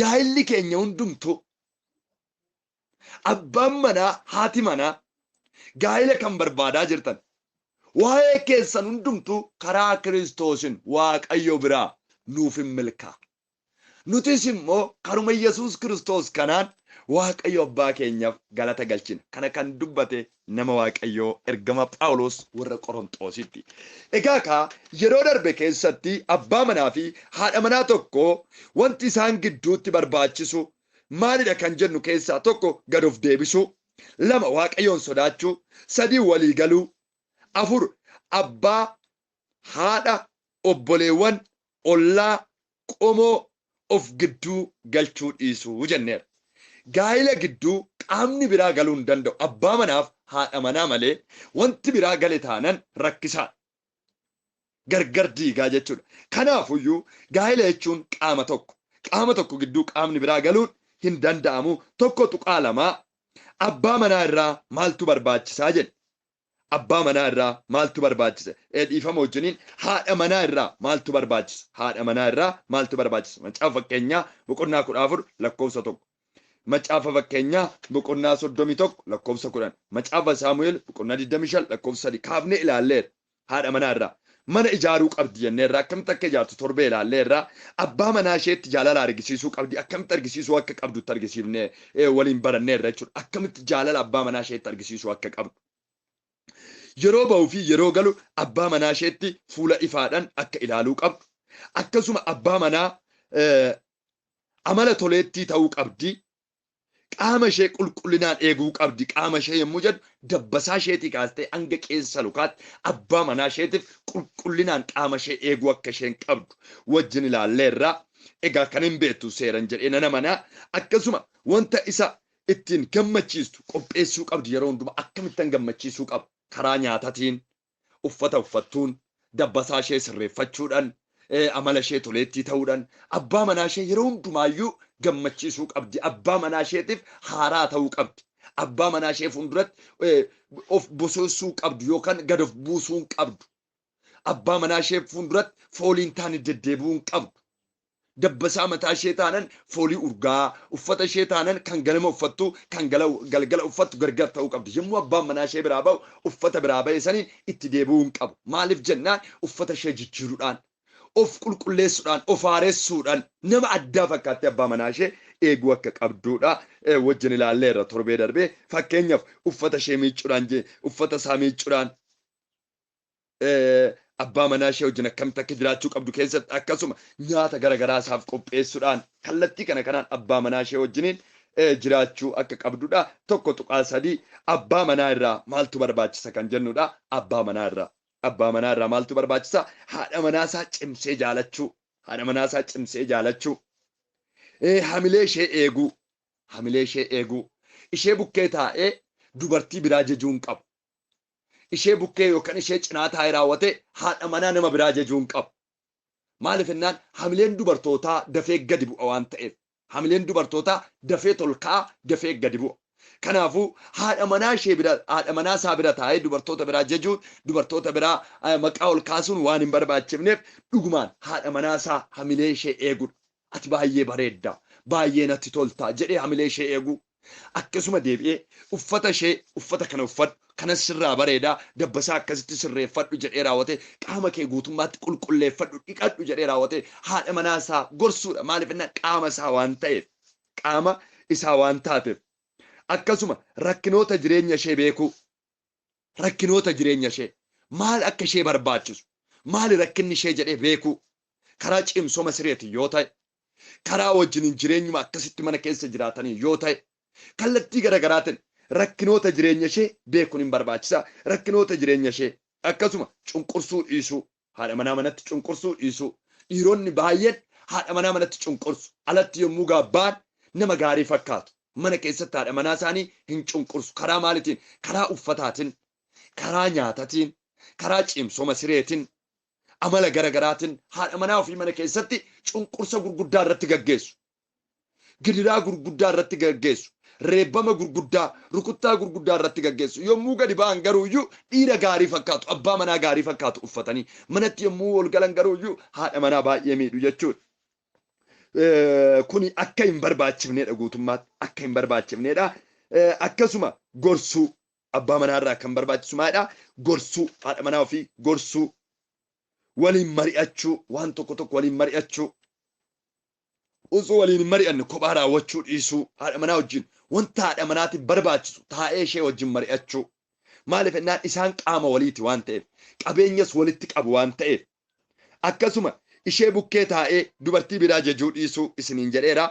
Gaa'illi keenya hundumtuu, abbaan manaa, haati manaa, gaa'ila kan barbaadaa jirtan, waa'ee keessan hundumtuu karaa Kiristoosin Waaqayyo biraa nuuf hin milkaa. Nutis immoo karuma Yesuus Kiristoos kanaan Waaqayyo abbaa keenyaaf galata galchina. Kana kan dubbate nama Waaqayyoo ergama Phaawulos warra Qorontoositti. Egaa kaa yeroo darbe keessatti abbaa manaa fi haadha manaa tokko wanti isaan gidduutti barbaachisu maalidha kan jennu keessaa tokko gad of deebisuu, 2 Waaqayyoon sodaachuu, 3 walii galuu, 4 abbaa, haadha, obboleewwan, ollaa, qomoo of gidduu galchuu dhiisuu jenneera. Gaa'ila gidduu qaamni biraa galuu hin danda'u. Abbaa manaaf haadha manaa malee wanti biraa gale taanan rakkisaadha. Gargar diigaa jechuudha. Kanaafuyyuu gaa'ila jechuun qaama tokko. Qaama tokko gidduu qaamni biraa galuun hin danda'amu. 1.2 Abbaa manaa irraa maaltu barbaachisaa jedhe. Abbaa manaa irraa maaltu barbaachisa? Dhiifama wajjiniin, haadha manaa irraa maaltu barbaachisa? Haadha manaa irraa maaltu barbaachisa? Macaafa Fakkeenyaa boqonnaa 14 lakkoofsa 1. Macaafa Fakkeenyaa boqonnaa 31 lakkoofsa 10. Macaafa Saamu'eel boqonnaa 25 lakkoofsa 3 kaafnee ilaalleerra. Haadha manaa irraa mana ijaaruu qabdi jenneerra, akkamitti akka ijaartu torbee ilaalleerra. Abbaa manaa isheetti jaalala argisiisuu qabdi, akkamitti argisiisuu akka qabdutti argisiifnee waliin baranneerra jechuudha. Akkamitti jaalala abbaa manaa isheetti argisiisuu akka qabdu. Yeroo ba'uu fi yeroo galu abbaa manaa isheetti fuula ifaadhaan akka ilaaluu qabdu. Akkasuma abbaa manaa amala toleettii ta'uu qabdi. Qaama ishee qulqullinaan eeguu qabdi. Qaama ishee yommuu jedhu dabbasaa isheetii kaastee hanga qeensa lukaatti abbaa manaa isheetiif qulqullinaan qaama ishee eeguu akka isheen qabdu wajjin ilaalleerra. Egaa kan hin beektu seeran jedhee nana manaa. Akkasuma wanta isa ittiin gammachiistu qopheessuu qabdi yeroo hundumaa. Akkamittan gammachiisuu qaba? Karaa nyaatatiin, uffata uffattuun, dabbasaa ishee sirreeffachuudhaan, amala ishee toleettii ta'uudhaan abbaa manaa ishee yeroo hundumaayyuu gammachiisuu qabdi. Abbaa manaa isheetiif haaraa ta'uu qabdi. Abbaa manaa ishee fuulduratti of bosoosuu qabdu yookaan gad of buusuu hin qabdu. Abbaa manaa ishee fuulduratti fooliin taane deddeebi'uu hin qabdu. Dabbasaa mataa ishee taanan foolii urgaa, uffata ishee taanan kan ganama uffattu, kan galgala uffattu gargar ta'uu qabdi. Yommuu abbaan manaa ishee biraa ba'u uffata biraa ba'e saniin itti deebi'uu hin qabu. Maaliif jennaan uffata ishee jijjiiruudhaan, of qulqulleessuudhaan, of haaressuudhaan nama addaa fakkaattee abbaa manaa ishee eeguu akka qabduudha. Wajjin ilaalleerra torbee darbee. Fakkeenyaaf uffata ishee miiccuudhaan, uffata isaa miiccuudhaan, abbaa manaa ishee wajjin akkamitti akka jiraachuu qabdu keessatti, akkasuma nyaata garaagaraa isaaf qopheessuudhaan kallattii kana kanaan abbaa manaa ishee wajjiniin jiraachuu akka qabdudha. 1.3 Abbaa manaa irraa maaltu barbaachisa kan jennudha. Abbaa manaa irraa. Abbaa manaa irraa maaltu barbaachisa? Haadha manaa isaa cimsee jaalachuu. Haadha manaa isaa cimsee jaalachuu. Hamilee ishee eeguu. Hamilee ishee eeguu. Ishee bukkee taa'ee dubartii biraa jejuu hin qabu. Ishee bukkee yookaan ishee cinaa taa'ee raawwatee haadha manaa nama biraa jejuu hin qabu. Maaliif jennaan hamileen dubartootaa dafee gadi bu'a waan ta'eef. Hamileen dubartootaa dafee tolka'a, dafee gadi bu'a. Kanaafuu haadha manaa ishee bira, haadha manaa isaa bira taa'ee dubartoota biraa jejuun, dubartoota biraa maqaa ol kaasuun waan hin barbaachifneef dhugumaan haadha manaa isaa hamilee ishee eegudha. Ati baay'ee bareedda, baay'ee natti tolta jedhee hamilee ishee eeguu. Akkasuma deebi'ee uffata ishee, uffata kana uffadhu, kanas sirraa bareedaa, dabbasaa akkasitti sirreeffadhu jedhee raawwatee, qaama kee guutummaatti qulqulleeffadhu, dhiqadhu jedhee raawwatee haadha manaa isaa gorsuudha. Maaliif jennaan qaama isaa waan ta'eef, qaama isaa waan taateef. Akkasuma rakkinoota jireenya ishee beekuu, rakkinoota jireenya ishee maal akka ishee barbaachisu, maali rakkinni ishee jedhee beekuu, karaa cimsoma sireetiin yoo ta'e, karaa wajjiniin jireenyuma akkasitti mana keessa jiraatanii yoo ta'e, kallattii garaagaraatiin rakkinoota jireenya ishee beekuun hin barbaachisa. Rakkinoota jireenya ishee akkasuma cunqursuu dhiisuu, haadha manaa manatti cunqursuu dhiisuu. Dhiironni baay'een haadha manaa manatti cunqursu. Alatti yommuu gaabbaan nama gaarii fakkaatu. Mana keessatti haadha manaa isaanii hin cunqursu. Karaa maaliitiin? Karaa uffataatiin, karaa nyaatatiin, karaa cimsoma sireetiin, amala garagaraatiin haadha manaa ofii mana keessatti cunqursa gurguddaa irratti gaggeessu. Gidiraa gurguddaa irratti gaggeessu. Reebbama gurguddaa, rukuttaa gurguddaa irratti gaggeessu. Yommuu gadi ba'an garuuyyuu dhiira gaarii fakkaatu, abbaa manaa gaarii fakkaatu uffatanii. Manatti yommuu ol galan garuuyyuu haadha manaa baay'ee miidhu jechuudha. Kuni akka hin barbaachifnedha, guutummaatti akka hin barbaachifnedha. Akkasuma gorsuu abbaa manaarraa kan barbaachisu maalidha? Gorsuu, haadha manaa ofii gorsuu, waliin mari'achuu, waan tokko tokko waliin mari'achuu. Osoo waliin hin mari'anne kophaa raawwachuu dhiisuu, haadha manaa wajjin wanta haadha manaatiif barbaachisu taa'ee ishee wajjin mari'achuu. Maaliif jennaan isaan qaama waliiti waan ta'eef, qabeenyas walitti qabu waan ta'eef. Akkasuma ishee bukkee taa'ee dubartii biraa jajuu dhiisuu isiniin jedheera.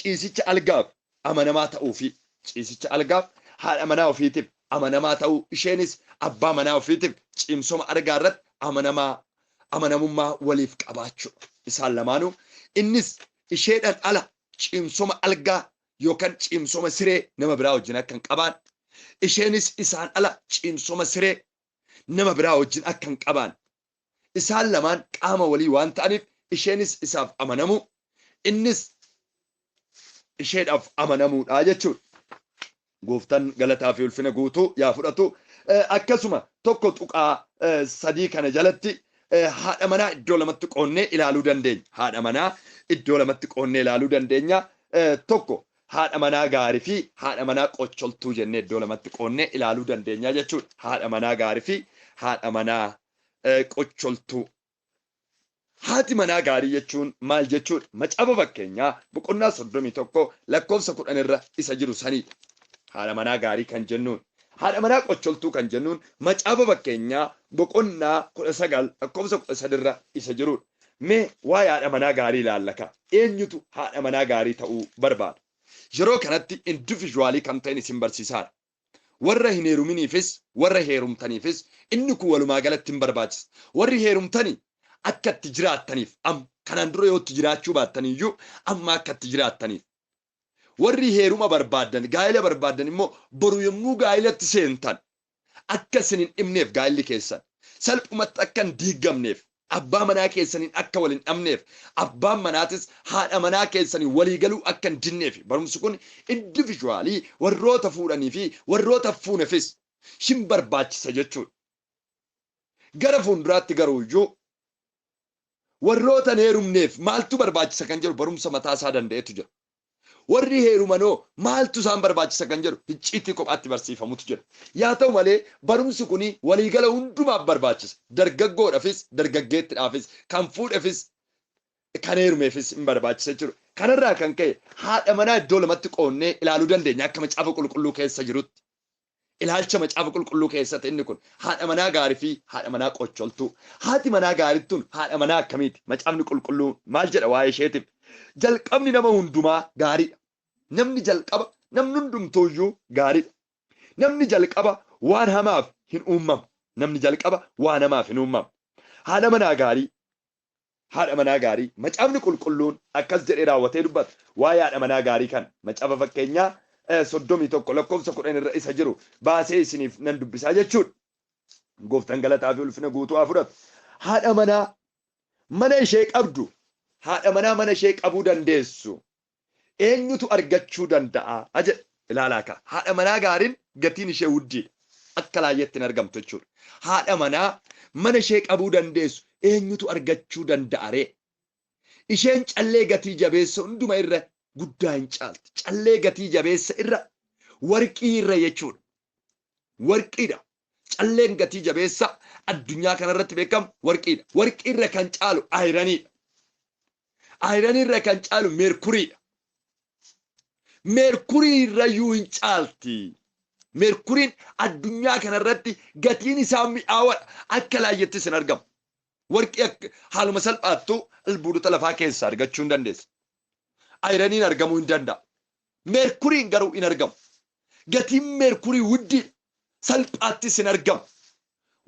Ciisicha algaaf amanamaa ta'uu fi ciisicha algaaf haadha manaa ofiitiif amanamaa ta'uu, isheenis abbaa manaa ofiitiif cimsoma argaa irratti amanamummaa waliif qabaachuu. Isaan lamaanuu innis isheedhaan ala cimsoma algaa yookaan cimsoma siree nama biraa wajjin akka hin qabaan, isheenis isaan ala cimsoma siree nama biraa wajjin akka hin qabaan. Isaan lamaan qaama walii waan ta'aniif isheenis isaaf amanamuu, innis isheedhaaf amanamuudha jechuudha. Gooftaan galataa fi ulfina guutuu yaa fudhatu. Akkasuma 1.3 kana jalatti haadha manaa iddoo lamatti qoonnee ilaaluu dandeenya. Haadha manaa iddoo lamatti qoonnee ilaaluu dandeenya. Tokko haadha manaa gaarii fi haadha manaa qocholtuu jennee iddoo lamatti qoonnee ilaaluu dandeenya jechuudha. Haadha manaa gaarii fi haadha manaa qocholtuu. Haati manaa gaarii jechuun maal jechuudha? Macaafa Fakkeenyaa boqonnaa 31 lakkoofsa 10 irra isa jiru sanidha. Haadha manaa gaarii kan jennuun. Haadha manaa qocholtuu kan jennuun Macaafa Fakkeenyaa boqonnaa 19 lakkoofsa 13 irra isa jirudha. Mee waa'ee haadha manaa gaarii ilaallaka. Eenyutu haadha manaa gaarii ta'uu barbaada? Yeroo kanatti individuaalii kan ta'in isin barsiisaadha. Warra hin heeruminiifis warra heerumtaniifis inni kun walumaa galatti hin barbaachisa. Warri heerumtanii akka itti jiraattaniif, kanaan dura yoo itti jiraachuu baattaniyyuu amma akka itti jiraattaniif. Warri heeruma barbaaddan, gaa'ela barbaaddan immoo boru yommuu gaa'elatti seentan akka isin hin dhibneef, gaa'elli keessan salphumatti akka hin diigamneef, abbaa manaa keessaniin akka wal hin dhabneef, abbaan manaatis haadha manaa keessanii waliigaluu akka hin dinneef, barumsi kun individuaalii warroota fuudhanii fi warroota fuunefis hin barbaachisa jechuudha. Gara fuulduraatti garuu iyyuu warroota hin heerumneef maaltu barbaachisa kan jedhu barumsa mataa isaa danda'etu jira. Warri heerumanoo maaltu isaan barbaachisa kan jedhu icciitii kophaatti barsiifamutu jira. Yaa ta'u malee barumsi kun waliigala hundumaaf barbaachisa. Dargaggoodhaafis, dargaggeettiidhaafis, kan fuudheefis, kan heerumeefis hin barbaachisa jechuudha. Kanarraa kan ka'e haadha manaa iddoo lamatti qoonnee ilaaluu dandeenya akka Macaafa Qulqulluu keessa jirutti. Ilaalcha Macaafa Qulqulluu keessatti inni kun haadha manaa gaarii fi haadha manaa qocholtuu. Haati manaa gaarittuun haadha manaa akkamiiti? Macaafni Qulqulluu maal jedha waa'ee isheetiif? Jalqabni nama hundumaa gaariidha. Namni jalqaba, namni hundumtuuyyuu gaariidha. Namni jalqaba waan hamaaf hin uumamu. Namni jalqaba waan hamaaf hin uumamu. Haadha manaa gaarii. Haadha manaa gaarii. Macaafni Qulqulluun akkas jedhee raawwatee dubbata. Waa'ee haadha manaa gaarii kana Macaafa Fakkeenyaa 31 lakkoofsa 10 irra isa jiru baasee isiniif nan dubbisaa jechuudha. Gooftaan galataa fi ulfina guutuu haa fudhatu. Haadha manaa mana ishee qabdu, haadha manaa mana ishee qabuu dandeessu eenyutu argachuu danda'a jedha. Ilaalaa kaa. Haadha manaa gaariin gatiin ishee wuddiidha. Akka laayyeetti hin argamtu jechuudha. Haadha manaa mana ishee qabuu dandeessu eenyutu argachuu danda'a ree? Isheen callee gatii jabeessa hunduma irra guddaa hin caalti. Callee gatii jabeessa irra, warqii irra jechuudha. Warqiidha. Calleen gatii jabeessa addunyaa kanarratti beekamu warqiidha. Warqii irra kan caalu ayiraniidha. Ayiranii irra kan caalu meerkuriidha. Meerkurii irrayyuu hin caalti. Meerkuriin addunyaa kanarratti gatiin isaa mi'aawaadha. Akka laayyeettis hin argamu. Warqii akka haaluma salphaattuu albuudota lafaa keessaa argachuu hin dandeessa. Ayiraniin argamuu hin danda'a. Meerkuriin garuu hin argamu. Gatiin meerkurii wuddiidha. Salphaattis hin argamu.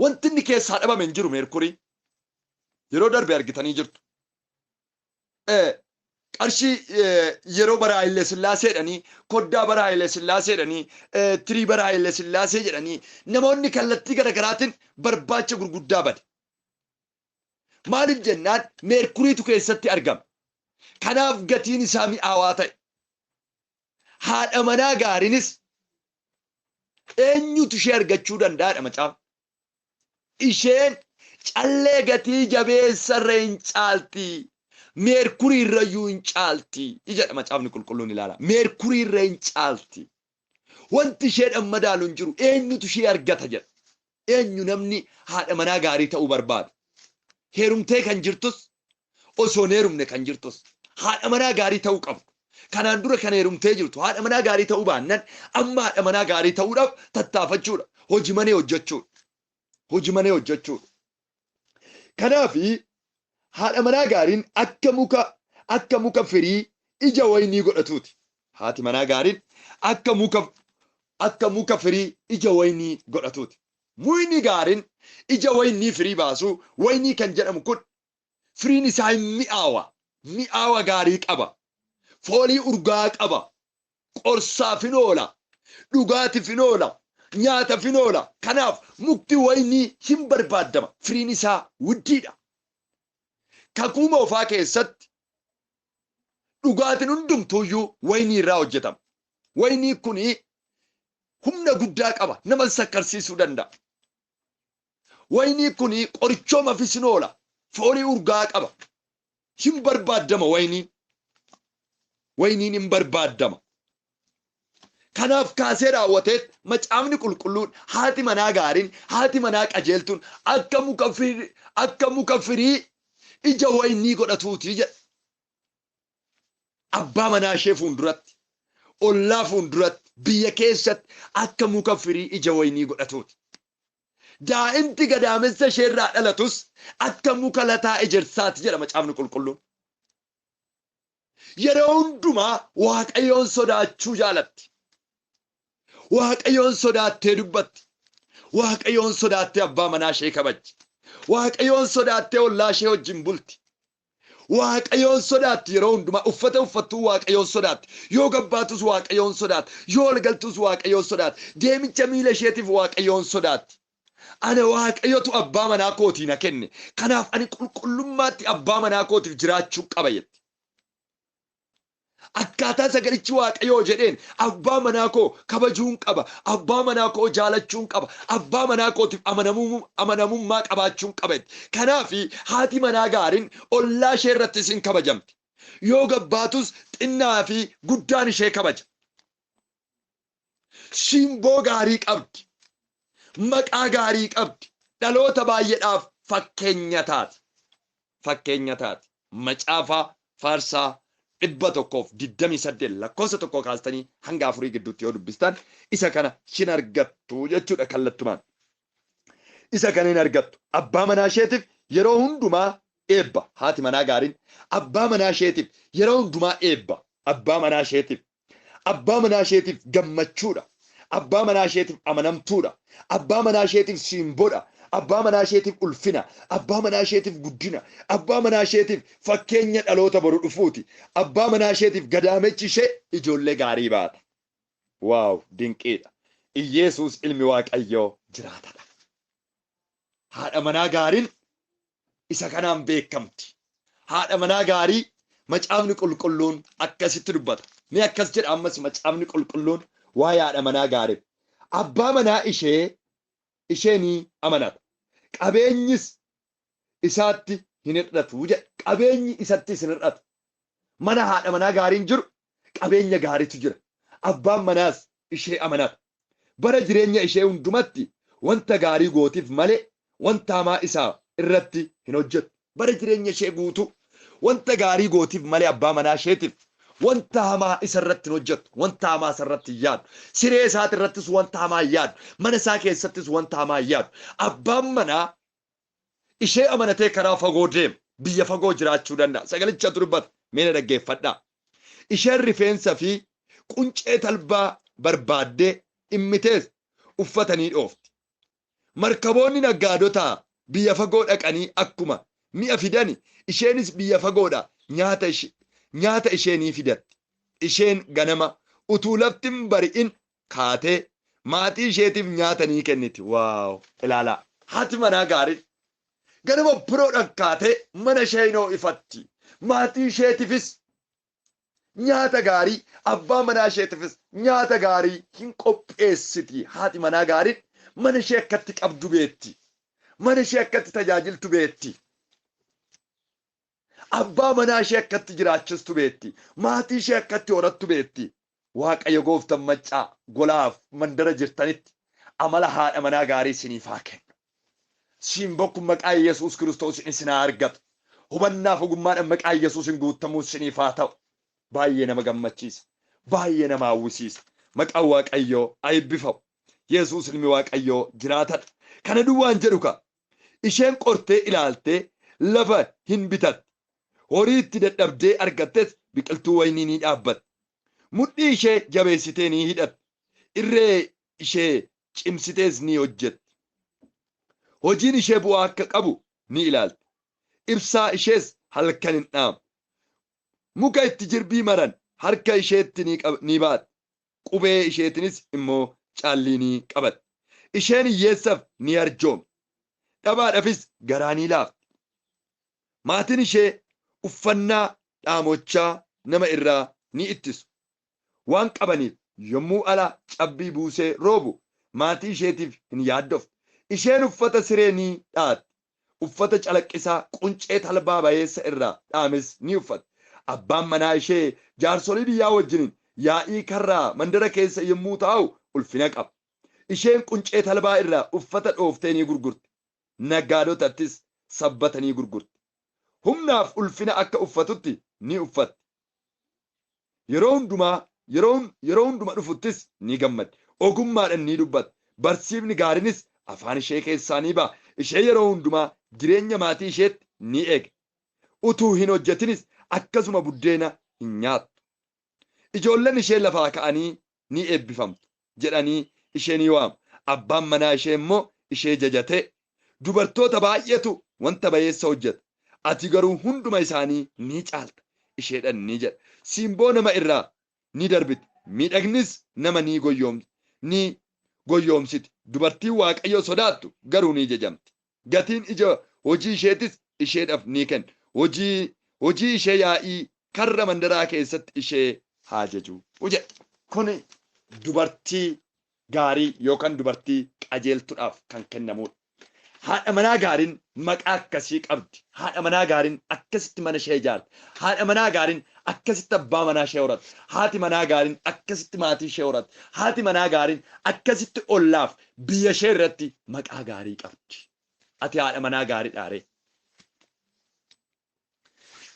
Wanti inni keessaa dhabame hin jiru meerkurii. Yeroo darbe argitanii jirtu. Qarshii yeroo bara Haayile Sillaasee jedhanii, koddaa bara Haayile Sillaasee jedhanii, tirii bara Haayile Sillaasee jedhanii namoonni kallattii garaagaraatiin barbaacha gurguddaa bade. Maaliif jennaan meerkuriitu keessatti argama. Kanaaf gatiin isaa mi'aawaa ta'e. Haadha manaa gaariinis eenyutu ishee argachuu danda'aadha macaafa. Isheen callee gatii jabeessa irra hin caalti. Meerkurii irrayyuu hin caalti jedha macaafni qulqulluun ilaala. Meerkurii irra hin caalti. Wanti isheedhaan madaalu hin jiru. Eenyutu ishee argata jedha. Eenyu namni haadha manaa gaarii ta'uu barbaadu? Heerumtee kan jirtus, osoo hin heerumne kan jirtus, haadha manaa gaarii ta'uu qabdu. Kanaan dura kan heerumtee jirtu haadha manaa gaarii ta'uu baannaan, amma haadha manaa gaarii ta'uudhaaf tattaafachuudha. Hojii manee hojjechuudha. Hojii manee hojjechuudha. Kanaafi haadha manaa gaariin akka muka firii ija waynii godhatuuti. Haati manaa gaariin akka muka firii ija waynii godhatuuti. Mukni gaariin ija waynii firii baasu, waynii kan jedhamu kun, firiin isaa hin mi'aawa. Mi'aawa gaarii qaba. Foolii urgaa qaba. Qorsaaf hin oola. Dhugaatiif hin oola. Nyaataaf hin oola. Kanaaf mukti waynii hin barbaaddama. Firiin isaa wuddiidha. Kakuu Moofaa keessatti dhugaatiin hundumtuuyyuu waynii irraa hojjetama. Waynii kuni humna guddaa qaba. Nama sakkarsiisuu danda'a. Waynii kuni qorichoomaafis hin oola. Foolii urgaa qaba. Hin barbaaddama wayniin. Wayniin hin barbaaddama. Kanaaf kaasee raawwatee macaafni qulqulluun haati manaa gaariin, haati manaa qajeeltuun akka muka firii ija waynii godhatuuti jedha. Abbaa manaa ishee fuulduratti, ollaa fuulduratti, biyya keessatti akka muka firii ija waynii godhatuuti. Daa'imti gadaamessa isheerraa dhalatus akka muka lataa ejersaati jedha macaafni qulqulluun. Yeroo hundumaa Waaqayyoon sodaachuu jaalatti. Waaqayyoon sodaattee dubbatti. Waaqayyoon sodaattee abbaa manaa ishee kabajji. Waaqayyoon sodaattee ollaa ishee wajjin bulti. Waaqayyoon sodaatti. Yeroo hundumaa uffata uffattuu Waaqayyoon sodaatti. Yoo gabbaatus Waaqayyoon sodaatti. Yoo ol galtus Waaqayyoon sodaatti. Deemicha miila isheetiif Waaqayyoon sodaatti. Ana Waaqayyotu abbaa manaa kootii na kenne. Kanaaf ani qulqullummaatti abbaa manaa kootiif jiraachuu qaba jetti. Akkaataa sagalichi Waaqayyoo jedheen abbaa manaa koo kabajuun qaba. Abbaa manaa koo jaalachuun qaba. Abbaa manaa kootiif amanamummaa qabaachuun qaba jetti. Kanaaf haati manaa gaariin ollaa ishee irrattis hin kabajamti. Yoo gabbaatus xinnaa fi guddaan ishee kabaja. Simboo gaarii qabdi. Maqaa gaarii qabdi. Dhaloota baay'eedhaaf fakkeenya taati. Fakkeenya taati. Macaafa Faarsaa 128 lakkoofsa 1 kaastanii hanga 4 gidduutti yoo dubbistan isa kana hin argattu jechuudha kallattumaan. Isa kana hin argattu. Abbaa manaa isheetiif yeroo hundumaa eebba. Haati manaa gaariin abbaa manaa isheetiif yeroo hundumaa eebba. Abbaa manaa isheetiif. Abbaa manaa isheetiif gammachuudha. Abbaa manaa isheetiif amanamtuudha. Abbaa manaa isheetiif simboodha. Abbaa manaa isheetiif ulfina. Abbaa manaa isheetiif guddina. Abbaa manaa isheetiif fakkeenya dhaloota boru dhufuuti. Abbaa manaa isheetiif gadaamechi ishee ijoollee gaarii baata. Wow, dinqiidha. Iyeesuus ilmi Waaqayyoo jiraatadha. Haadha manaa gaariin isa kanaan beekamti. Haadha manaa gaarii macaafni qulqulluun akkasitti dubbata. Mee akkas jedha ammas macaafni qulqulluun waa'ee haadha manaa gaarii. Abbaa manaa ishee isheenii amanata. Qabeenyis isaatti hin hir'atu jedha. Qabeenyi isattis hin hir'atu. Mana haadha manaa gaariin jiru qabeenya gaariitu jira. Abbaan manaas ishee amanata. Bara jireenya ishee hundumatti wanta gaarii gootiif malee wanta hamaa isaa irratti hin hojjettu. Bara jireenya ishee guutuu wanta gaarii gootiif malee abbaa manaa isheetiif wanta hamaa isa irratti hin hojjettu. Wanta hamaa isa irratti hin yaaddu. Siree isaati irrattis wanta hamaa hin yaaddu. Mana isaa keessattis wanta hamaa hin yaaddu. Abbaan manaa ishee amanatee karaa fagoo deema. Biyya fagoo jiraachuu danda'a. Sagalicha dubbata. Mee na dhaggeeffadhaa. Isheen rifeensa fi quncee talbaa barbaaddee dhimmitees uffatanii dhoofti. Markaboonni naggaadotaa biyya fagoo dhaqanii akkuma mi'a fidani, isheenis biyya fagoodha nyaata ishee ni fidatti. Isheen ganama utuu lafti hin bari'in kaatee maatii isheetiif nyaata ni kenniti. Wow, ilaalaa. Haati manaa gaariin ganama biroodhaan kaatee mana ishee hin ho'ifatti. Maatii isheetiifis nyaata gaarii, abbaa manaa isheetiifis nyaata gaarii hin qopheessiti. Haati manaa gaariin mana ishee akkatti qabdu beetti. Mana ishee akkatti tajaajiltu beetti. Abbaa manaa ishee akkatti jiraachistu beekti. Maatii ishee akkatti horattu beekti. Waaqayyo gooftaan maccaa golaaf mandara jirtanitti amala haadha manaa gaarii isiniif haa kennu. Simboo kun maqaa Yesuus Kiristoos isin haa argatu. Hubannaaf ogummaadhaan maqaa Yesuusin guutamuu isiniif haa ta'u. Baay'ee nama gammachiisa. Baay'ee nama hawwisiisa. Maqaan Waaqayyoo haa eebbifamu. Yesuus ilmi Waaqayyoo jiraatadha. Kana duwwaan jedhu ka. Isheen qortee ilaaltee lafa hin bitatti. Horii itti dadhabdee argattes biqiltuu wayinii ni dhaabbatti. Mudhii ishee jabeessitee ni hidhatti. Irree ishee cimsitees ni hojjetti. Hojiin ishee bu'aa akka qabu ni ilaalti. Ibsaa ishees halkan hin dhaamu. Muka itti jirbii maran harka isheetti ni baatti. Qubee isheetinis immoo caallii ni qabatti. Isheen hiyyeessaaf ni arjoomti. Dhabaadhaafis garaa ni laafti. Maatiin ishee uffannaa dhaamochaa nama irraa ni ittisu. Waan qabaniif yommuu ala cabbii buusee roobu maatii isheetiif hin yaaddoftu. Isheen uffata siree ni dhaatti. Uffata calaqqisaa quncee talbaa bayeessa irraa dhaames ni uffatti. Abbaan manaa ishee jaarsolii biyyaa wajjiniin yaa'ii karraa mandara keessa yommuu taa'u ulfina qaba. Isheen quncee talbaa irraa uffata dhooftee ni gurgurti. Nagaadotattis sabbata ni gurgurti. Humnaaf ulfina akka uffatutti ni uffatti. Yeroo hundumaa yeroo hunduma dhufuttis ni gammaddi. Ogummaadhaan ni dubbatti. Barsiifni gaariinis afaan ishee keessaa ni ba'a. Ishee yeroo hundumaa jireenya maatii isheetti ni eega. Utuu hin hojjetinis akkasuma buddeena hin nyaattu. Ijoolleen ishee lafaa ka'anii ni eebbifamtu jedhanii ishee ni waamu. Abbaan manaa ishee immoo ishee jajatee dubartoota baay'eetu wanta bayeessa hojjeta. Ati garuu hunduma isaanii ni caalta isheedhaan ni jedha. Simboo nama irraa ni darbiti. Miidhagnis nama ni goyyoomsiti. Dubartiin Waaqayyo sodaattu garuu ni jajamti. Gatiin ija hojii isheetis isheedhaaf ni kenna. Hojii ishee yaa'ii karra mandaraa keessatti ishee haa jaju jedha. Kuni dubartii gaarii yookaan dubartii qajeeltuudhaaf kan kennamudha. Haadha manaa gaariin maqaa akkasii qabdi. Haadha manaa gaariin akkasitti mana ishee ijaarti. Haadha manaa gaariin akkasitti abbaa manaa ishee horatti. Haati manaa gaariin akkasitti maatii ishee horatti. Haati manaa gaariin akkasitti ollaaf biyya ishee irratti maqaa gaarii qabdi. Ati haadha manaa gaarii dhaaree.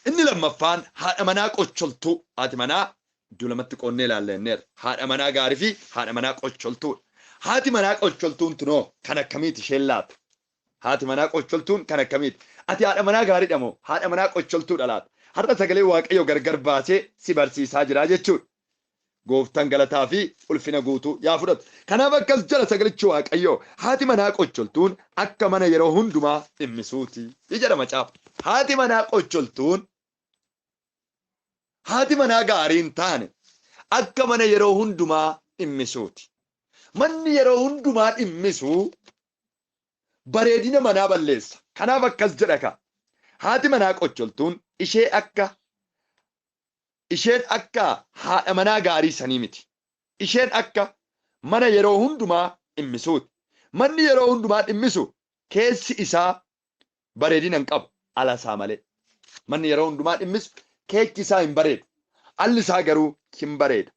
Inni lammaffaan haadha manaa qocholtuu. Haati manaa iddoo lamatti qoonnee ilaallenneerra. Haadha manaa gaarii fi haadha manaa qocholtuudha. Haati manaa qocholtuun tunoo kan akkamiiti isheen laata? Haati manaa qocholtuun kan akkamiiti? Ati haadha manaa gaariidha moo haadha manaa qocholtuudha laata? Har'a sagalee Waaqayyoo gargar baasee si barsiisaa jira jechuudha. Gooftaan galataa fi ulfina guutuu yaa fudhatu. Kanaaf akkas jala sagalichi Waaqayyoo haati manaa qocholtuun akka mana yeroo hundumaa dhimmisuuti jedha macaafa. Haati manaa qocholtuun haati manaa gaarii hin taane akka mana yeroo hundumaa dhimmisuuti. Manni yeroo hundumaa dhimmisu bareedina manaa balleessa. Kanaaf akkas jedha ka. Haati manaa qocholtuun isheen akka haadha manaa gaarii sanii miti. Isheen akka mana yeroo hundumaa dhimmisuuti. Manni yeroo hundumaa dhimmisu keessi isaa bareedina hin qabu ala isaa malee. Manni yeroo hundumaa dhimmisu keessi isaa hin bareedu. Alli isaa garuu hin bareeda.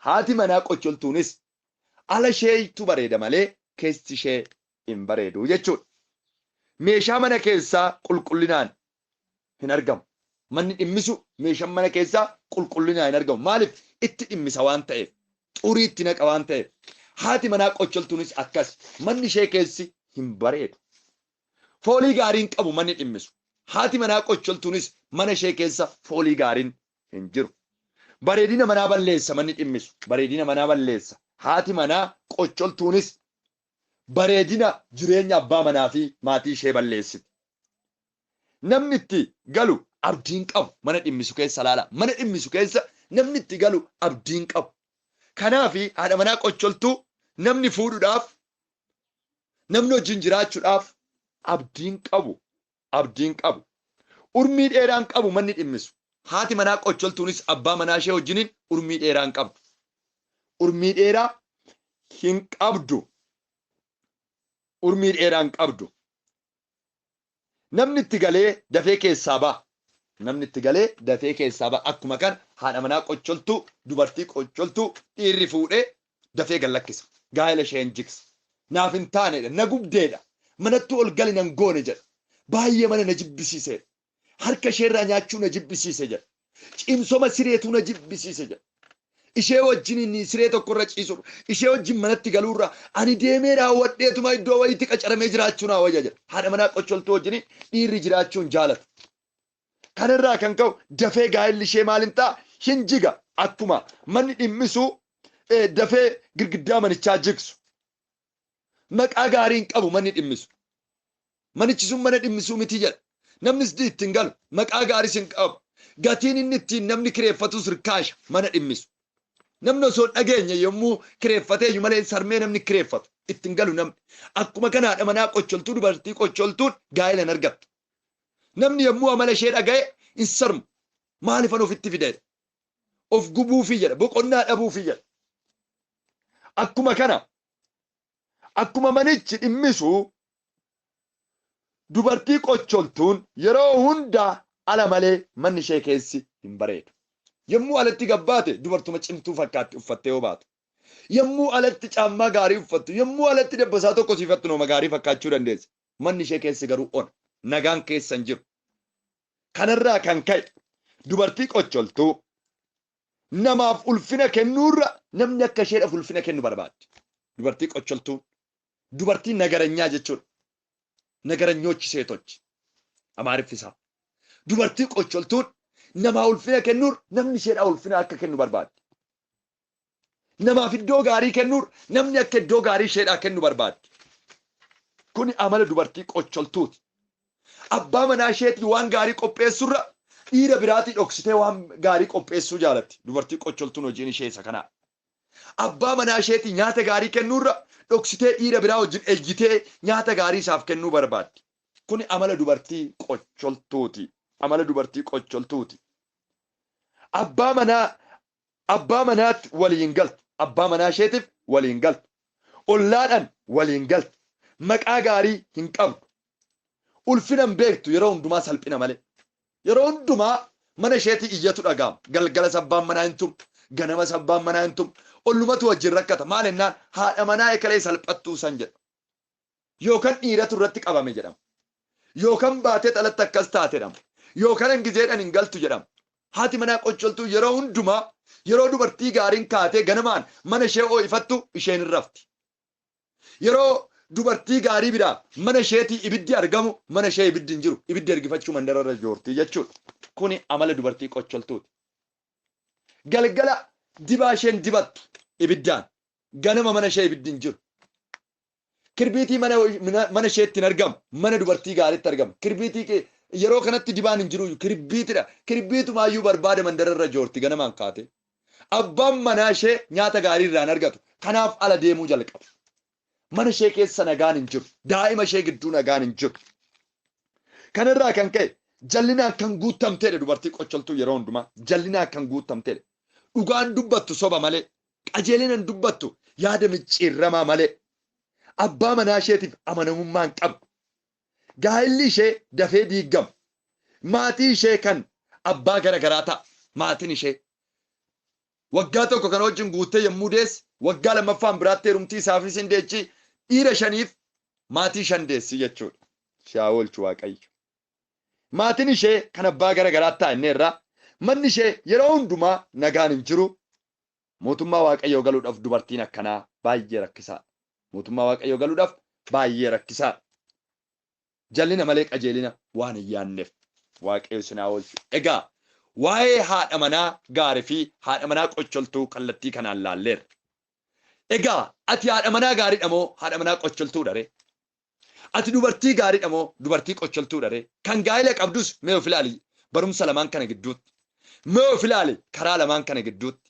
Haati manaa qocholtuunis ala isheetu bareeda malee keessi ishee hin bareedu jechuudha. Meeshaa mana keessaa qulqullinaan hin argamu. Manni dhimmisu meeshaan mana keessaa qulqullinaan hin argamu. Maaliif? Itti dhimmisa waan ta'eef. Xurii itti naqa waan ta'eef. Haati manaa qocholtuunis akkas. Manni ishee keessi hin bareedu. Foolii gaariin qabu manni dhimmisu. Haati manaa qocholtuunis mana ishee keessa foolii gaariin hin jiru. Bareedina manaa balleessa manni dhimmisu. Bareedina manaa balleessa. Haati manaa qocholtuunis bareedina jireenya abbaa manaa fi maatii ishee balleessiti. Namni itti galu abdiin qabu mana dhimmisu keessa laala. Mana dhimmisu keessa namni itti galu abdiin qabu. Kanaaf haadha manaa qocholtuu namni fuudhuudhaaf namni wajjin jiraachuudhaaf abdiin qabu. Abdiin qabu. Urmii dheeraan qabu manni dhimmisu. Haati manaa qocholtuunis abbaa manaa ishee wajjiniin urmii dheeraan qabdu. Urmii dheeraa hin qabdu. Urmii dheeraan qabdu. Namni itti galee dafee keessaa ba'a. Namni itti galee dafee keessaa ba'a. Akkuma kana haadha manaa qocholtuu, dubartii qocholtuu dhiirri fuudhee dafee gad lakkisa. Gaa'ela ishee hin jigsa. Naaf hin taanedha. Na gubdeedha. Manattuu ol gali nan goone jedha. Baay'ee mana na jibbisiisedha. Harka isheerraa nyaachuu na jibbisiise jedha. Cimsoma sireetuu na jibbisiise jedha. Ishee wajjin inni siree tokkorra ciisu, ishee wajjin manatti galuurra ani deemee raawwadheetuma iddoo wayiitti qacaramee jiraachuu naa wayya jedha. Haadha manaa qocholtuu wajjin dhiirri jiraachuu hin jaalatu. Kanarraa kan ka'u dafee gaa'elli ishee maal hin ta'a? Hin jiga. Akkuma manni dhimmisu dafee girgiddaa manichaa jigsu. Maqaa gaarii hin qabu manni dhimmisu. Manichi sun mana dhimmisuu miti jedha. Namnis itti hin galu. Maqaa gaariis hin qabu. Gatiin inni ittiin namni kireeffatus rikaasha mana dhimmisu. Namni osoo hin dhageenye yommuu kireeffatee iyyuu malee sarmee namni kireeffatu itti hin galu namni. Akkuma kana haadha manaa qocholtuu, dubartii qocholtuun gaa'ela hin argattu. Namni yommuu amala ishee dhaga'e hin sarmu. Maaliifan ofitti fida jedha. Of gubuufii jedha. Boqonnaa dhabuufii jedha. Akkuma kana, akkuma manichi dhimmisu, dubartii qocholtuun yeroo hunda ala malee manni ishee keessi hin bareedu. Yommuu alatti gabbaate dubartuma cimtuu fakkaatti uffattee yoo baatu. Yommuu alatti caammaa gaarii uffattu, yommuu alatti dabbasaa tokko siifattu nama gaarii fakkaachuu dandeessi. Manni ishee keessi garuu ona. Nagaan keessa hin jiru. Kanarraa kan ka'e dubartii qocholtuu namaaf ulfina kennuurra namni akka isheedhaaf ulfina kennu barbaaddi. Dubartii qocholtuun dubartii nagaranyaa jechuudha. Nagaranyochi seetochi. Amaariffisaa. Dubartii qocholtuun namaa ulfina kennuur namni isheedhaaf ulfina akka kennu barbaaddi. Namaaf iddoo gaarii kennuur namni akka iddoo gaarii isheedhaa kennu barbaaddi. Kuni amala dubartii qocholtuuti. Abbaa manaa isheetii waan gaarii qopheessurra dhiira biraatii dhoksitee waan gaarii qopheessuu jaalatti. Dubartii qocholtuun hojiin ishee isa kanaa. Abbaa manaa isheetii nyaata gaarii kennuurra dhoksitee dhiira biraa wajjin ejjitee nyaata gaarii isaaf kennuu barbaaddi. Kuni amala dubartii qocholtuuti. Amala dubartii qocholtuuti. Abbaa manaatti waliin galtu. Abbaa manaa isheetiif waliin galtu. Ollaadhaan waliin galtu. Maqaa gaarii hin qabdu. Ulfina hin beektu, yeroo hundumaa salphina malee. Yeroo hundumaa mana isheetii iyyatu dhaga'ama. Galgala sabbaan manaa hin tumu. Ganama sabbaan manaa hin tumu. Ollumatu wajjin rakkata. Maal ennaan haadha manaa ekelee salphattuu san jedha. Yookaan dhiiratu irratti qabame jedhama. Yookaan baatee xalatti akkas taate jedhama. Yookaan hangizeedhaan hin galtu jedhama. Haati manaa qocholtuu yeroo hundumaa yeroo dubartii gaariin kaatee ganamaan mana ishee ho'ifattu isheen hin rafti. Yeroo dubartii gaarii biraa mana isheetii ibiddi argamu mana ishee ibiddi hin jiru. Ibiddi ergifachuu mandararra joorti jechuudha. Kuni amala dubartii qocholtuuti. Galgala dibaa isheen dibattu ibiddaan, ganama mana ishee ibiddi hin jiru. Kirbiitii mana isheetti hin argamu. Mana dubartii gaariitti argama. Kirbiitii yeroo kanatti dibaan hin jiru, kirbiitidha. Kirbiitumaayyuu barbaada mandararra joorti ganamaan kaate. Abbaan manaa ishee nyaata gaarii irraa hin argatu. Kanaaf ala deemuu jalqaba. Mana ishee keessa nagaan hin jiru. Daa'ima ishee gidduu nagaan hin jiru. Kanarraa kan ka'e jallinaan kan guutamteedha dubartii qocholtuu yeroo hundumaa. Jallinaan kan guutamteedha. Dhugaan dubbattu soba malee. Qajeelinaan dubbattu yaada micciirramaa malee. Abbaa manaa isheetiif amanamummaa hin qabdu. Gaa'elli ishee dafee diigama. Maatii ishee kan abbaa gara garaa ta'a. Maatiin ishee. Waggaa tokko kan wajjin guuttee yommuu deesse, waggaa lammaffaan biraatti heerumtii isaafis hin deechi, dhiira shaniif maatii shan deessi jechuudha. Haa oolchu Waaqayyo. Maatiin ishee kan abbaa gara garaa ta'a inni irraa. Manni ishee yeroo hundumaa nagaan hin jiru. Mootummaa Waaqayyoo galuudhaaf dubartiin akkanaa baay'ee rakkisaadha. Mootummaa Waaqayyoo galuudhaaf baay'ee rakkisaadha. Jallina malee qajeelina waan hin yaadneef Waaqayyo isin haa oolchu. Egaa waa'ee haadha manaa gaarii fi haadha manaa qocholtuu kallattii kanaan laalleerra. Egaa ati haadha manaa gaariidha moo haadha manaa qocholtuudha ree? Ati dubartii gaariidha moo dubartii qocholtuudha ree? Kan gaa'ela qabdus mee of ilaali barumsa lamaan kana gidduutti. Mee of ilaali karaa lamaan kana gidduutti.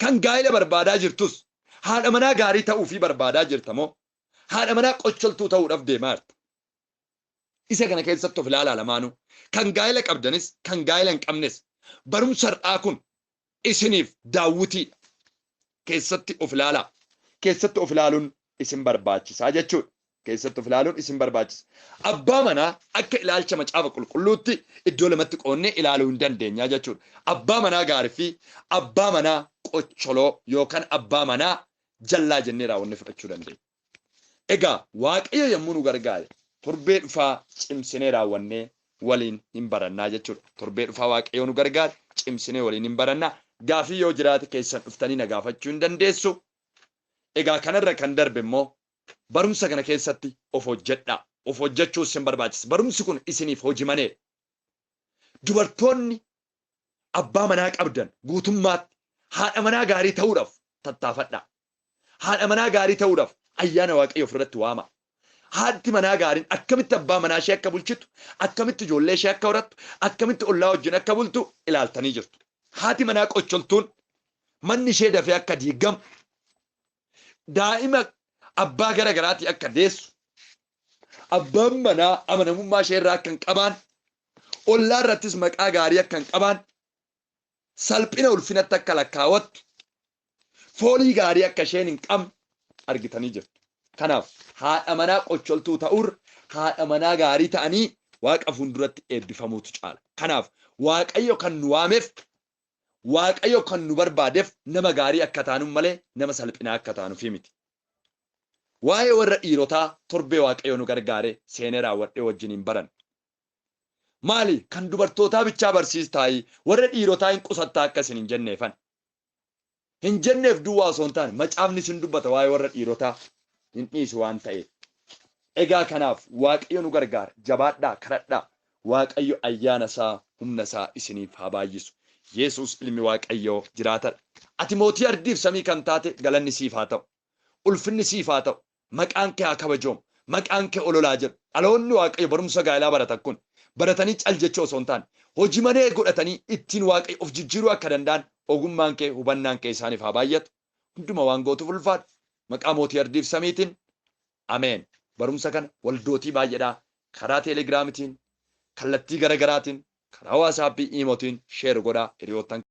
Kan gaa'ela barbaadaa jirtus haadha manaa gaarii ta'uufii barbaadaa jirta moo haadha manaa qocholtuu ta'uudhaaf deemaa jirta? Isa kana keessatti of ilaalaa lamaanuu. Kan gaa'ela qabdanis kan gaa'ela hin qabnes barumsa har'aa kun isiniif daawwitiidha. Keessatti of ilaalaa. Keessatti of ilaaluun isin barbaachisaa jechuudha. Keessatti of ilaaluun isin barbaachisa. Abbaa manaa akka ilaalcha Macaafa Qulqulluutti iddoo lamatti qoonnee ilaaluu hin dandeenya jechuudha. Abbaa manaa gaarii fi abbaa manaa qocholoo yookaan abbaa manaa jallaa jennee raawwannee fudhachuu dandeenya. Egaa Waaqayyo yommuu nu gargaare torbee dhufaa cimsinee raawwannee waliin hin barannaa jechuudha. Torbee dhufaa Waaqayyo nu gargaare cimsinee waliin hin barannaa. Gaafii yoo jiraate keessan dhuftanii na gaafachuu hin dandeessu. Egaa kanarra kan darbe immoo barumsa kana keessatti of hojjedhaa. Of hojjechuu isin barbaachisa. Barumsi kun isiniif hojii maneedha. Dubartoonni abbaa manaa qabdan guutummaatti haadha manaa gaarii ta'uudhaaf tattaafadhaa. Haadha manaa gaarii ta'uudhaaf ayyaana Waaqayyo ofirratti waama. Haadhi manaa gaariin akkamitti abbaa manaa ishee akka bulchitu, akkamitti ijoollee ishee akka horattu, akkamitti ollaa wajjin akka bultu ilaaltanii jirtu. Haati manaa qocholtuun manni ishee dafee akka diigamu, daa'ima abbaa gara garaatii akka deessu, abbaan manaa amanamummaa ishee irraa akka hin qabaan, ollaa irrattis maqaa gaarii akka hin qabaan, salphina ulfinatti akka lakkaawattu, foolii gaarii akka isheen hin qabne argitanii jirtu. Kanaaf haadha manaa qocholtuu ta'uurra haadha manaa gaarii ta'anii Waaqa fuulduratti eebbifamuutu caala. Kanaaf Waaqayyo kan nu waameef, Waaqayyo kan nu barbaadeef nama gaarii akka taanuuf malee nama salphinaa akka taanuufi miti. Waa'ee warra dhiirotaa torbee Waaqayyo nu gargaare seenee raawwadhee wajjin hin baran. Maali kan dubartootaa bichaa barsiistaayi, warra dhiirotaa hin qusattaa akka isin hin jenneefan. Hin jenneef duwwaa osoo hin taane macaafni isin dubbata waa'ee warra dhiirotaa hin dhiisu waan ta'eef. Egaa kanaaf Waaqayyo nu gargaara. Jabaadhaa, kadhadhaa. Waaqayyo ayyaana isaa, humna isaa isiniif haa baay'isu. Yesuus ilmi Waaqayyoo jiraatadha. Ati mootii ardiif samii kan taate galanni siif haa ta'u. Ulfinni siif haa ta'u. Maqaan kee haa kabajoomu. Maqaan kee ololaa jedhu. Dhaloonni Waaqayyo barumsa gaa'elaa baratan kun baratanii cal jechuu osoo hin taane hojii manee godhatanii ittiin Waaqayyo of jijjiiruu akka danda'an ogummaan kee, hubannaan kee isaaniif haa baay'atu. Hunduma waan gootuuf ulfaadhu. Maqaa mootii ardiif samiitiin. Ameen. Barumsa kana waldootii baay'eedhaa karaa Teelegiraamitiin, kallattii garaagaraatiin, karaa WhatsAppii, Imootiin share godhaa hiriyoottan.